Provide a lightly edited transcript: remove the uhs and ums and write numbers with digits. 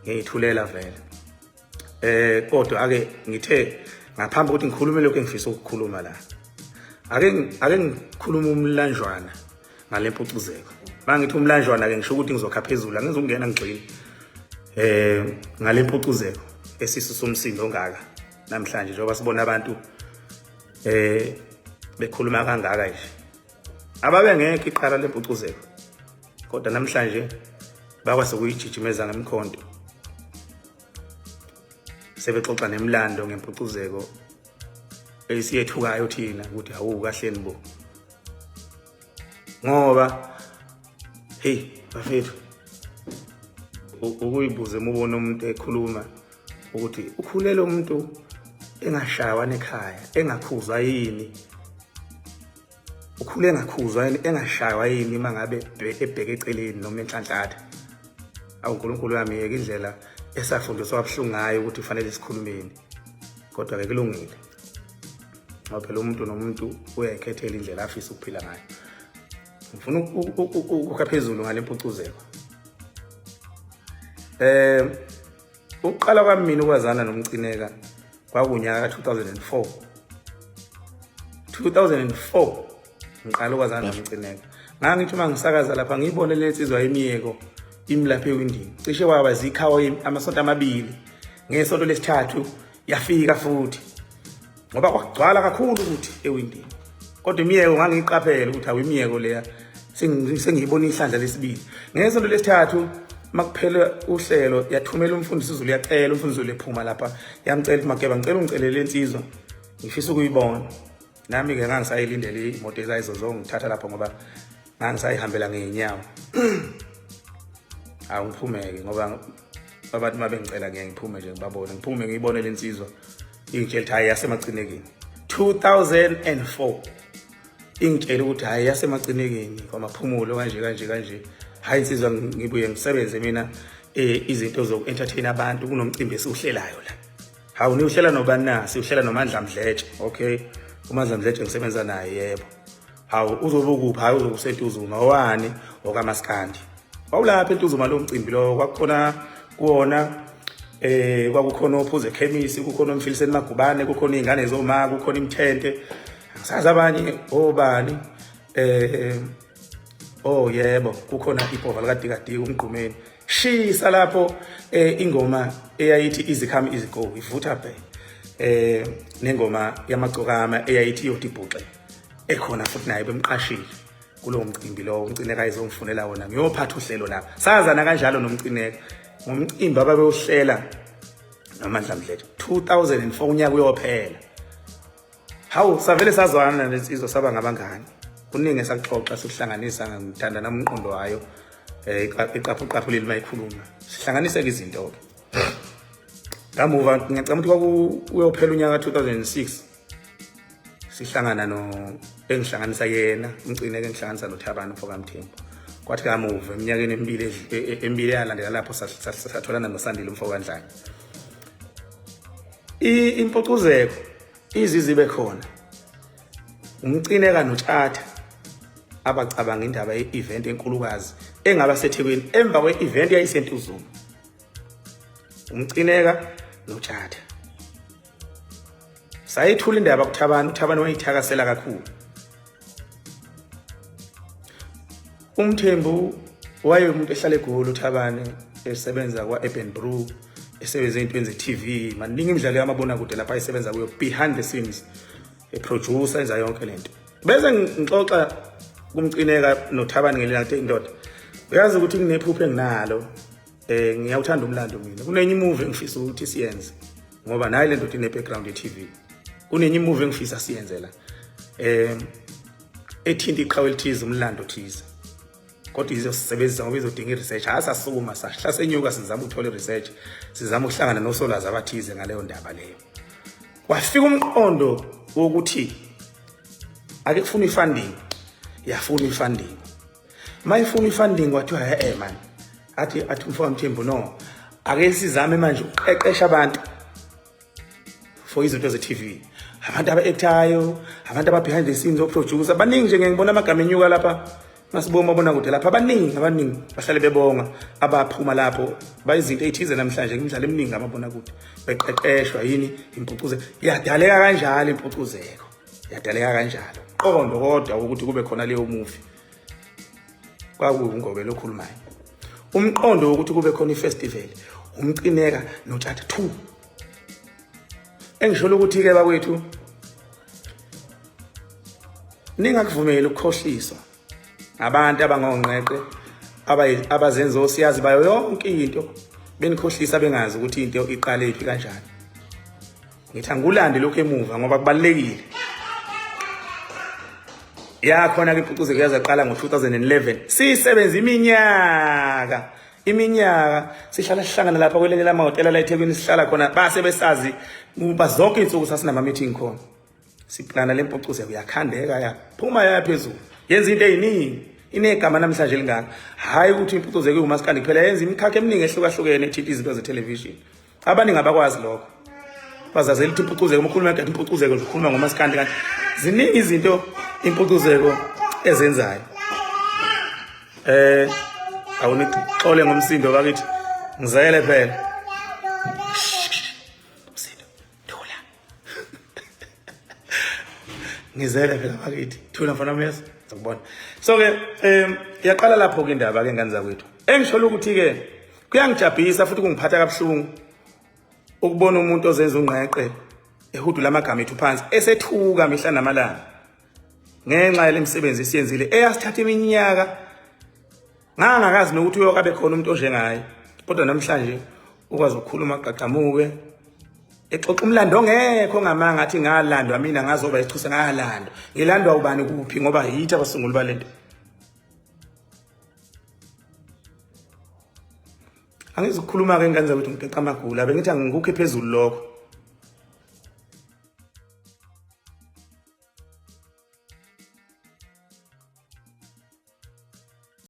Ngiyithulela vele. Kodwa ake ngithe ngaphambi kokuthi ngikhulume lokho engifisa ukukhuluma la. Ake ngikhulume umlanjwana ngale mpucuzeko. Mangithi umlanjwana ke ngisho ukuthi ngizokha phezulu, angizungena ngigxile. Ngale mpucuzeko esisu somsindo ongaka namhlanje njengoba sibona abantu bekhuluma kangaka nje. Ababe ngekho iqala lempucuzeko. Kodwa namhlanje bakwazi ukuyijijimeza ngemkhonto. Sebexoxa nemlando ngempucuzeko esiyethukayo thina ukuthi hawu kahleni bo. Ngoba hey bafethu, ukuyibuza umubona umuntu ekhuluma ukuthi ukhulele umuntu engashawa nekhaya, engakhuzwa yini, ukhule engakhuzwa yini, engashaywa yini uma ngabe ebheke eceleni noma enhlanhlatha. Awu uNkulunkulu wami, yeka indlela esafundiswa kabuhlungu ngayo ukuthi kufanele sikhulumeni, kodwa ke kulungile ngoba phela umuntu nomuntu uyayikhethela indlela afisa ukuphila ngayo. Ngifuna ukukha phezulu ngale mpucuzeko. Ukuqala kwami mina ukwazana noMcineka kwakunyaka ka-2004. 2004 ngiqala ukwazana noMcineka. Ngangithi uma ngisakaza lapha ngiyibone le nsizwa imiyeko imi lapha ewindini. Cishe kwaba zikhawa amasonto amabili. Ngesonto lesithathu yafika futhi. Ngoba kwakugcwala kakhulu ukuthi ewindini. Kodwa imiyeko ngangiyiqaphela ukuthi awu imiyeko leya sengiyibona ihlandla lesibili. Ngesonto lesithathu makuphela uhlelo yathumela umfundisi uZulu, yacela umfundisi uZulu ephuma lapha, yamcela ukuthi Mageba ngicela ungicelele lensizwa ngifisa ukuyibona. Nami ke ngangisayilindele imoto ezayizozongithatha lapho ngoba ngangisayihambela ngeenyawo. Awu ngiphumeke ngoba abantu mabengicela ngiye ngiphume nje ngibabone, ngiphume ngiyibone lensizwa ingitshela ukuthi hayi yaseMacinekeni. 2004 ingitshela ukuthi hayi yaseMacinekeni kwaMaphumulo kanje kanje kanje. Hayi insizwa ngibuye ngisebenze mina izinto zoku-entertain abantu, kunomcimbi esiwuhlelayo la. Hawu niwuhlela nobani na? Siwuhlela noMandla Mdletshe. Okay, uMandla Mdletshe ngisebenza naye, yebo. Hawu uzobe ukuphi? Hayi uzobe useNtuzuma. Owani? OkaMaskandi. Wawulapha eNtuzuma lo mcimbi lo, kwakukhona kuwona kwakukhona ophuze ekhemisi, kukhona umfiliseni Magubane, kukhona izingane zoma, kukhona imthente. Angisazi abanye obani. Oh yebo, kukhona ibhova likaDikadika umgqumeni. Shisa lapho ingoma eyayithi Easy Come Easy Go ivutha bhe. Nengoma yamagcokama eyayithi Yodibhuxe ekhona futhi naye bemqashile kulowo mcimbi lowo. UMcineka ayizongifunela wona ngiyophatha uhlelo lapha. Sazana kanjalo noMcineka ngomcimbi ababewuhlela noMandla Mdletshe 2004, unyaka uyophela. Hawu savele sazwana nensizwa saba ngabangani. Kuningi esakuxoxa sikuhlanganisa, ngithanda nami umqondo wayo iqaphu qaphu leli mayikhuluma. Sihlanganise izinto ke. Kamuva ngiyacabanga ukuthi kwakuyophela unyaka 2006 sihlangana no engihlanganisa yena uMcineka engihlanganisa noThabani umfo kaMthembu. Kwathi kamuva eminyakeni emibili eyalandela lapho satholana noSandile umfo kaNdlanya. Impucuzeko izizibe khona. UMcineka noTshatha abacabanga indaba ye-event enkulukazi engaba seThekwini emva kwe-event yayiseNtuzuma. UMcineka noTshatha sayithula indaba kuThabani, uThabani wayithakasela kakhulu. UMthembu waye umuntu ehlala eGoli, uThabani esebenza kwa-Urban Brew, esebenza ey'ntweni ze-TV, maningi imidlalo yamabonakude lapha ayisebenza kuyo behind the scenes, eproducer, enza yonke lento. Bese ngixoxa kuMcineka noThabani ngelinye ngathi indoda, uyazi ukuthi kunephupho enginalo, ngiyawuthanda umlando mina. Kunenye imovie engifisa ukuthi siyenze ngoba naye le ndoda ine background ye-TV. Kunenye imovie engifisa siyenze la ethinta iqhawe elithize, umlando othize, kodwa izosebenzisa ngoba izodinga i-research. Asasukuma sahla senyuka sizama ukuthola i-research, sizama ukuhlangana nosolwazi abathize ngaleyo ndaba leyo. Kwafika umqondo wokuthi ake kufuna i-funding, yafuna i-funding. Mayifuna i-funding kwathiwa man, athi umfowethu Mthembu no, ake sizame manje ukuqeqesha abantu for izinto ze-TV. Abantu aba-actayo, abantu aba-behind the scenes, o-producer baningi nje. Ngiyangibona amagama enyuka lapha masibuka umabonakude lapha, abaningi, abaningi bahlale bebonga abaphuma lapho bayizinto ey'thize namhlanje imidlalo eminingi amabonakude beqeqeshwa yini impucuzeko. Yadaleka kanjalo impucuzeko, yadaleka kanjalo qondo, kodwa ukuthi kube khona leyo movie kwakuwungobela okhulumayo. Umqondo wokuthi kube khona ifestival umcineka notshatha 2 engisholo ukuthi-ke bakwethu ningakuvumeli ukukhohliswa abantu abangonqeqe abazenza osiyazi bayo yonke into, benikhohlisa bengazi ukuthi into iqale phi kanjani. Ngithi angikulande lokhu emuva ngoba kubalulekile. Yakhona ke impucuzeko yazaqala ngo-2011, siyisebenza iminyaka iminyaka, sihlala sihlangana lapha kwelinye lamahhotela la eThekwini sihlala khona, base besazi kuba zonke iy'nsuku sasinama-meeting khona, siplana le mpucuzeko. Yakhandeka, yaphuma, yaya phezulu, yenza into ey'ningi, inegama namhlanje lingaka. Hhayi ukuthi impucuzeko iwumasikandi kuphela, yenza imikhakha eminingi ehlukahlukene ethinta izinto zethelevishini. Abaningi abakwazi lokho, bazazela ukuthi impucuzeko, uma ukhuluma ngathi impucuzeko nje ukhuluma ngomasikandi, kanti ziningi izinto impucuzeko ezenzayo. Awunixole ngomsindo bakithi, ngizele phela. Umsindo, thula. Ngizele phela bakithi, thula mfana wami, yes, ngizokubona. So ke yaqala lapho ke indaba ke ngane zakwethu. Engisholo ukuthi ke kuyangijabhisa futhi kungiphatha kabuhlungu ukubona umuntu ozenza ungqeqe ehudula amagama ethu phansi, esethuka mihla namalanga ngenxa yale misebenzi esiyenzile eyasithatha iminyaka. Ngangakazi nokuthi uyokabe khona umuntu onjengaye, kodwa namhlanje ukwazi ukukhuluma aqaqamuke exoxa umlando ongekho ngamanga, athi ngalandwa mina ngazoba isichuse. Ngalandwa, ngilandwa ubani, kuphi? Ngoba yithi abasunguli balento. Angizukukhuluma-ke ngane zakwethu, ngigeqa amagula, bengithi angikukhe phezulu lokho.